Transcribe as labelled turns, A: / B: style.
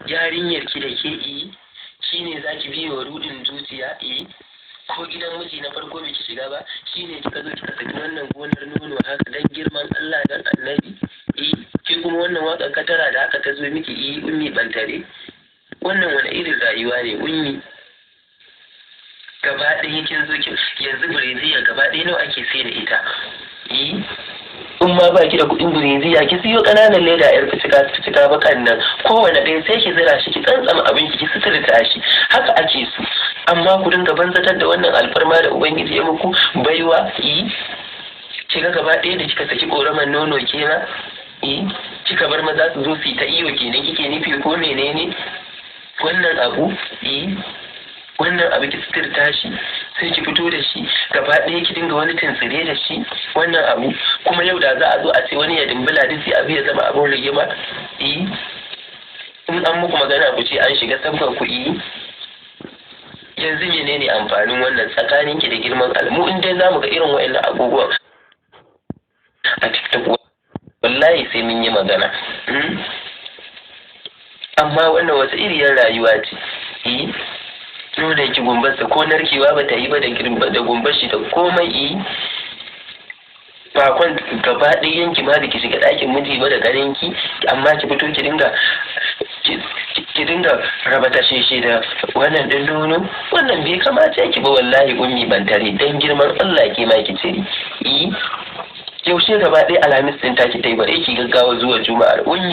A: Yarinyar ki da ke yi shine zaki biye wa rudin zuciya. Ko gidan miji na farko biki shiga ba, shine kika zo kika saki wannan gonar nono haka, dan girman Allah dan Annabi. Ke kuma wannan waƙar katara da haka ta zo miki. Ummi Bantare, wannan wani irin rayuwa ne, Ummi? Gaba ɗaya kin zo kin yanzu brassiere gaba ɗaya nawa ake sai da ita? In ma ba ki da kuɗin brassiere, ki siyo ƙananan leda yar fitika fitika bakan nan, kowane ɗaya sai ki zira shi, ki tsantsama abin ki suturta shi. Haka ake so. Amma ku dinga banzatar da wannan alfarma da Ubangiji ya muku baiwa. Ki ga gaba ɗaya da kika saki ƙoraman nono kenan, kika bar maza su zo su yi ta iyo kenan kike nufi, ko menene wannan abu? Wannan abu ki suturta shi, sai ki fito da shi gaba ɗaya, ki dinga wani tuntsire da shi. Wannan abu kuma yau da za a zo a ce wani ya dimbila duk sai abu ya zama abun rigima. In an muku magana ku ce an shiga sabgar ku. Yanzu menene amfanin wannan, tsakanin ki da girman almu? In dai zamu ga irin wa'annan abubuwan a TikTok, wallahi sai mun yi magana. Amma wannan wata iriyar rayuwa ce? Nuna ki gumbarsa ko narkewa ba ta yi ba, da girma da gumbar shi da komai. Bakon gaba ɗaya yanki ma da ki shiga ɗakin miji ba da ganin ki, amma ki fito ki dinga raba tasheshe da wannan ɗin nono. Wannan bai kamata ki ba wallahi, Ummi Bantare. Dan girman Allah ke ma ki cire. Yaushe gaba ɗaya Alhamis ɗin taki ta yi, bare ki gaggawa zuwa Juma'ar, Ummi?